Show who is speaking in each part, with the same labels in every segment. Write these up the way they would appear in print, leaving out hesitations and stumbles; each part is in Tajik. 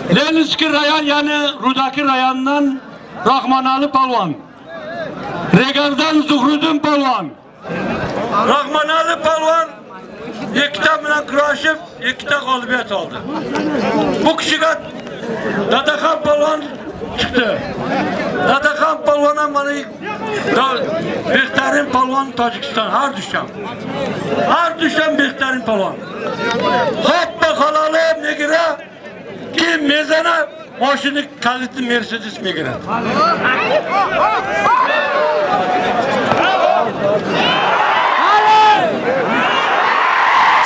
Speaker 1: Leninskiy rayon, ya'ni Rudaki rayonidan Rahmonali polvon. Regardan Zuhriddin polvon. Rahmonali polvon ikkita bilan kurashib, ikkita g'olibiyat oldi. Bu kishiga Dadaxon polvon chiqdi. Dadaxon polvon ham mana behtarin polvon Tojikiston har dushanba. Har dushanba behtarin polvon. Hoppa haloli megira kim mezana mashina kaliti Mercedes megira.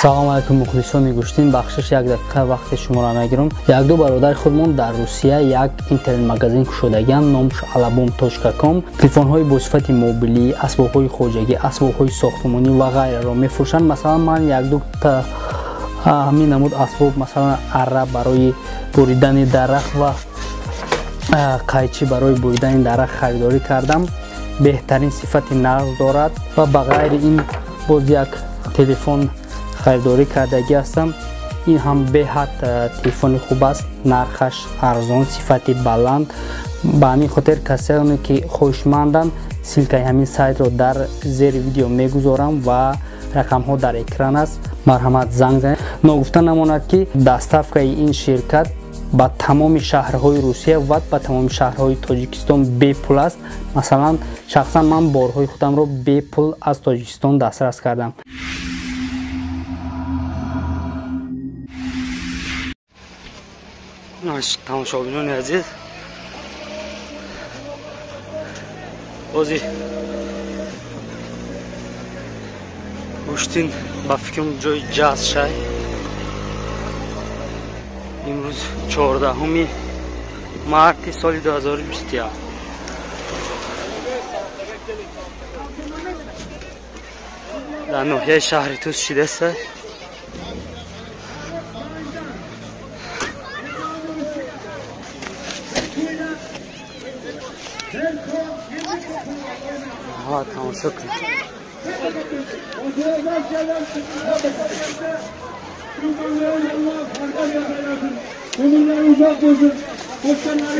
Speaker 2: Салом алейкум мухлисони гӯштин, бахшиш як дақиқа вақти шуморо мегирам. Як-ду бародари худмон дар Русия як интернет-магазин кушодагианд, номаш alabom.com. Телефонҳои бо сифати мобилӣ, асбобҳои хоҷагӣ, асбобҳои сохтмонӣ ва ғайраро мефурӯшанд. Масалан, ман як-ду та ҳамин намуд асбоб, масалан арра барои буридани дарахт ва қайчи барои буридани дарахт харидорӣ кардам. Беҳтарин сифати нағз дорад ва ба ғайри ин боз як телефон харидорӣ кардагӣ ҳастам. Ин ҳам беҳад телефони хуб аст, нархаш арзон, сифати баланд. Ба ҳамин хотир касоне ки хоҳишманданд, ссилкаи ҳамин сайтро дар зери видео мегузорам ва рақамҳо дар экран аст. Марҳамат занг занед. Ногуфта намонад ки доставкаи ин ширкат ба тамоми шаҳрҳои Русия ва ба тамоми шаҳрҳои Тоҷикистон бепул аст. Масалан, шахсан ман борҳои худамро бепул аз Тоҷикистон дастрас кардам.
Speaker 3: Тамошобинони азиз, бози гӯштин ба фикрам ҷои ҷаз шай. Имрӯз 14 марти соли 2021. Дар ноҳияи шаҳри Тус шидаст. Тамошо кунед.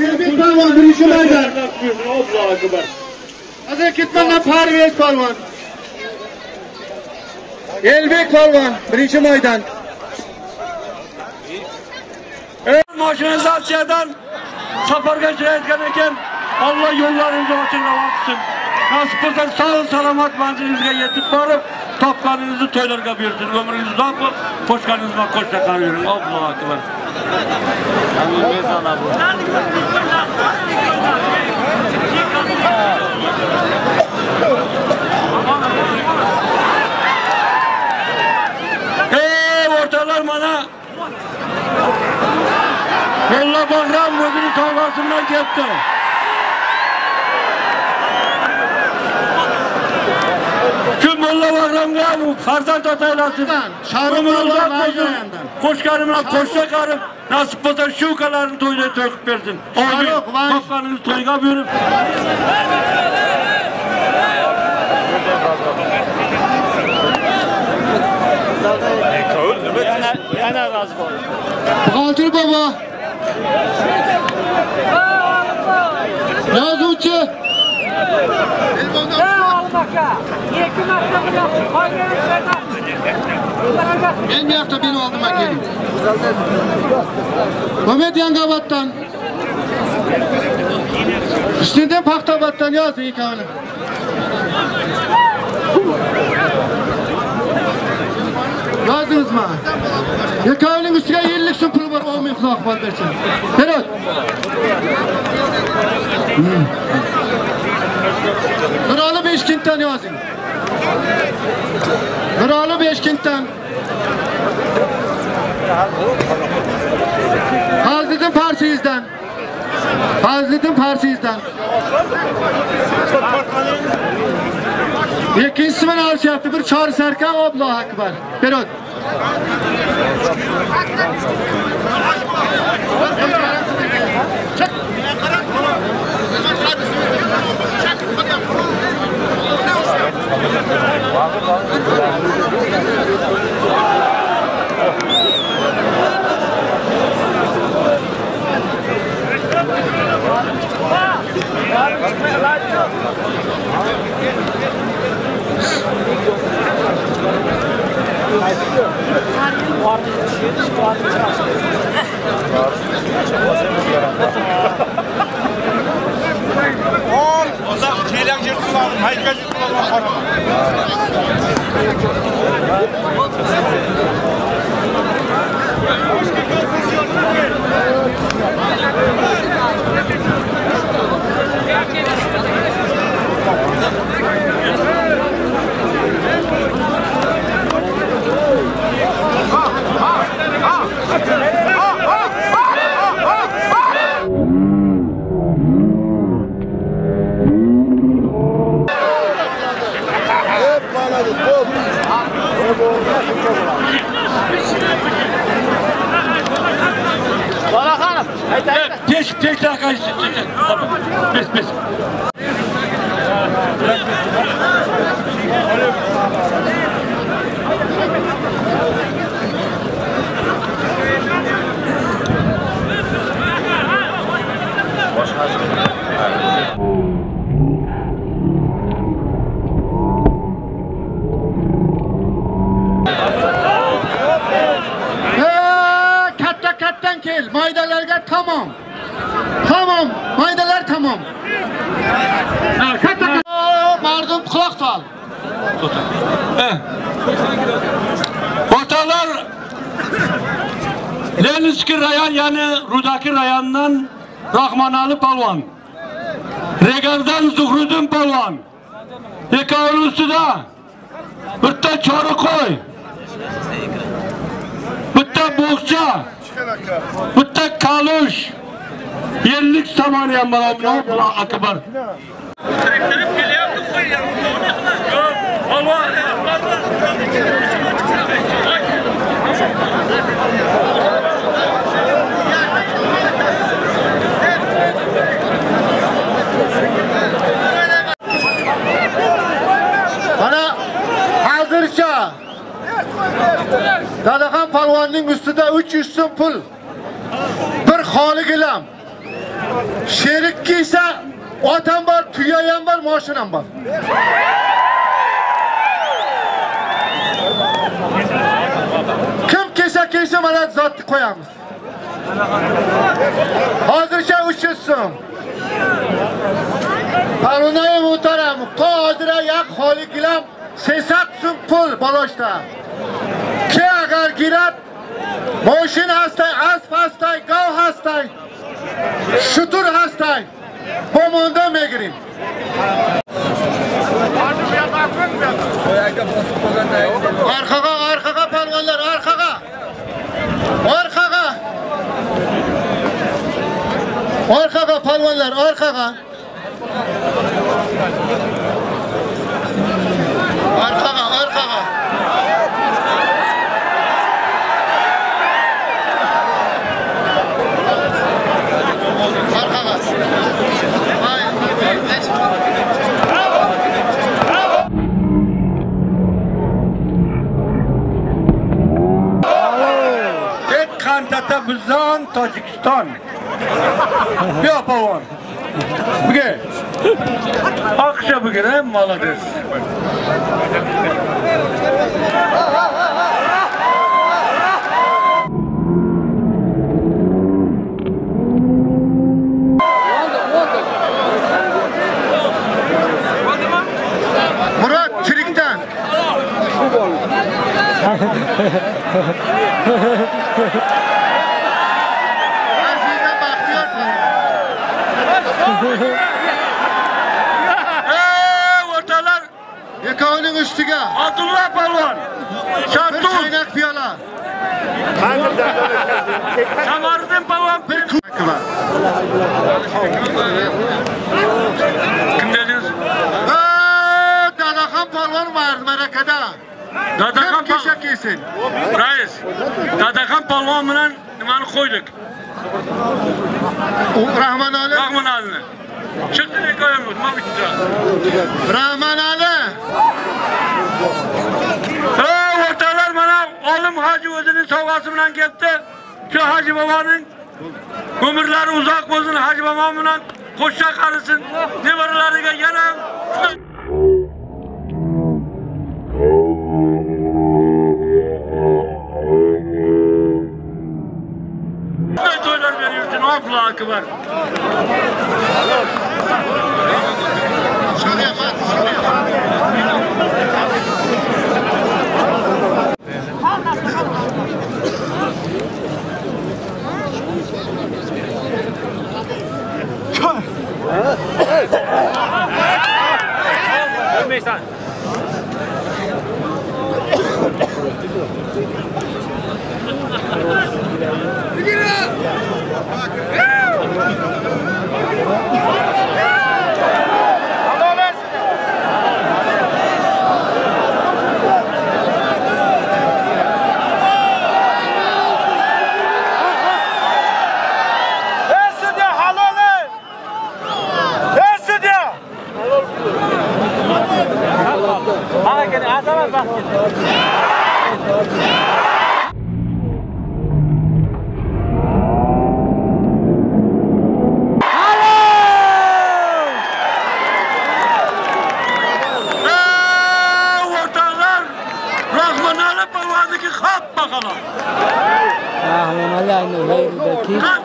Speaker 4: Elbek polvon birinchi maydon. Hozir ketmandan Parvez polvon. Elbek polvon birinchi maydon.
Speaker 1: Mashinazatsiyadan safarga chiqayotgan ekan, Alloh yo'llaringizni ochiq ravon qilsin. Nasib bo'lsa sog' salomat manzilingizga yetib borib, topganingizni to'ylarga bersin. Umringiz uzoq bo'lsin, qo'shganingiz bilan qo'shda yuring. Allohu akbar. Ey o'rtoqlar, mana Molla Bahrom o'zini tog'asidan ketdi. Shu Molla Bahromga farzand ataylasin. Umri uzoq bo'lsin. Qo'shgani bilan qo'shsa qarib, nasib bo'lsa shu ukalarni to'yda to'y qilib bersin. Amin. Topganingizni to'yga buyurib.
Speaker 3: Yana rozi bo'ling.
Speaker 4: Buxgalter bobo. Yozuvchi. Men bu yoqda berib oldim aka. Umid Yangioboddan. Ishtindan Paxtaoboddan yozing ikkovini. Yozdingizmi? Ikkovining ustiga 50 so'm pul bor, 10 ming xudo ahvol bersin. Berot. Nurali Beshkentdan yozing. Nurali Beshkentdan. Fazliddin Parsiyizdan. Fazliddin Parsiyizdan. Ikkinchisi bilan olishyapti. Bir chor sarka, Allohu akbar. Berot.
Speaker 1: Пеш, пеш, пеш, пеш.
Speaker 4: Katta-kattan kel, maydalarga tamom. Tamom, maydalar tamom. Katta mardum quloq sol.
Speaker 1: Otalar Leninskiy rayon, ya'ni Rudaki rayonidan Rahmonali polvon, Regardan Zuhriddin polvon. Ikkovini ustida bitta chori qo'y, bitta bo'xcha, bitta kalush, yerlik somoni ham bor. Allohu akbar.
Speaker 4: Mana hozircha Dadaxon polvonning ustida 300 so'm pul, bir xoli gilam, sherik kelsa ot ham bor, tuya ham bor, mashina ham bor. Kim kelsa kelsa mana zotni qo'yamiz. Hozircha 300 so'm. Palonay muhtaram, hozir як xoli gilam 300 so'm pul baloshda. Ki agar girad moshin hastay, asp hastay, gov hastay, shutur hastay, бо монда мегирим. Orqaga, orqaga palvonlar, orqaga. Orqaga. Orqaga palvonlar, orqaga. Orqaga, orqaga. Orqaga.
Speaker 1: Qantata bizdan Tojikiston. Биё polvon. Bugun. Aqsha bugun, молодец.
Speaker 4: Murod Chirikdan.
Speaker 1: O'rtalar
Speaker 4: ikkovining ustiga
Speaker 1: Abdulla polvon,
Speaker 4: bir chaynak piyola,
Speaker 1: Kamariddin polvon,
Speaker 4: bir kuba.
Speaker 1: Kim dediniz?
Speaker 4: Dadaxon polvon var marakada.
Speaker 1: Dadaxon
Speaker 4: kelsa kelsin.
Speaker 1: Rais, Dadaxon polvon bilan nimani qo'ydik?
Speaker 4: Rahmonali.
Speaker 1: Rahmonalini. Chiqdi qo'yamiz, nima bitta.
Speaker 4: Rahmonali.
Speaker 1: O'rtalar mana olim hoji o'zining sovg'asi bilan keldi. Shu hoji boboning umrlari uzoq bo'lsin, hoji bobom bilan qo'sha qarisin, nevaralariga yana to'ylar bersin. Allohu akbar.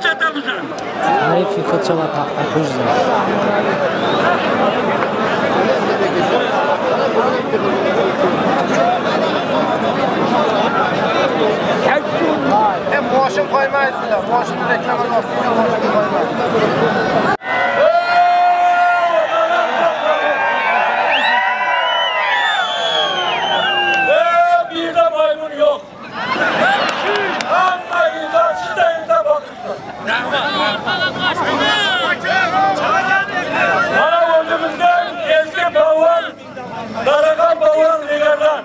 Speaker 1: Qancha bizdan?
Speaker 2: Ҳарифи худша ба тахтапӯш зад.
Speaker 4: Moshin qo'ymaysizlar, moshinni reklama qilib, moshin qo'ymaydi.
Speaker 1: Bir de maymun yok. Hamma insan sizde insan bakışlar. Mana o'zimizdan eski polvon, Daragan polvon Ligardan.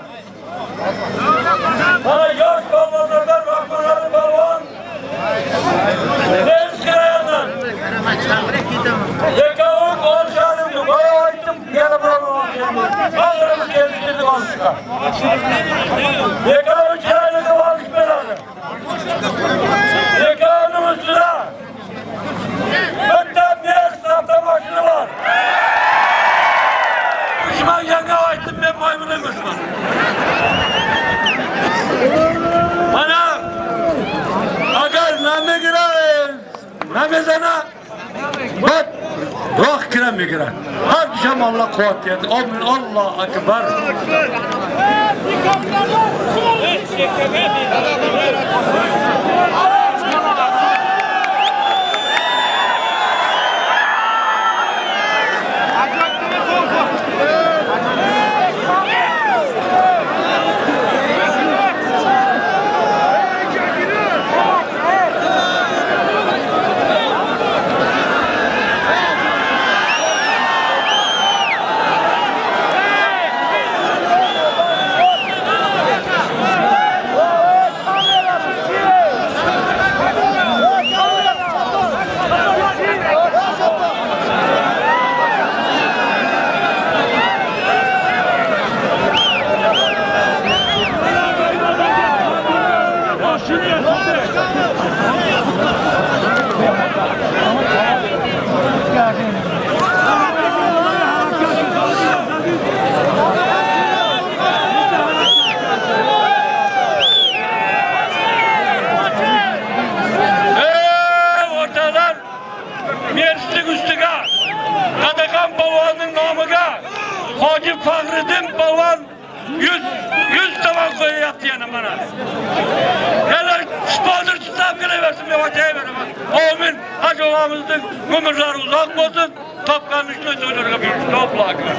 Speaker 1: Mana yosh polvonlardan Rahmonali polvon Lenski rayonidan. Yekovuk olshanim boya aytdim, yana birov kelishtirdik olishga. Yekovuk chiroyli olish beradi. Yekovning ustida bitta Mercedes avtomashina bor. Dushmanga aytdim, men maymun emasman. Mana agar namigira namezana bak roh kira migira. Har dushanba Alloh quvvat berdi. Amin. Allohu akbar. O'rtoqlar, Mercedes ustiga Qadaqan polvonning nomiga Hoji Faxriddin polvon 100 tomon qo'yyapti yana mana. Yana sponsor tutab kelaversin, men aytaveraman. Amin. Hoji og'amizning umrlari uzoq bo'lsin, topgan ishni to'ylarga buyursin. Allohu akbar.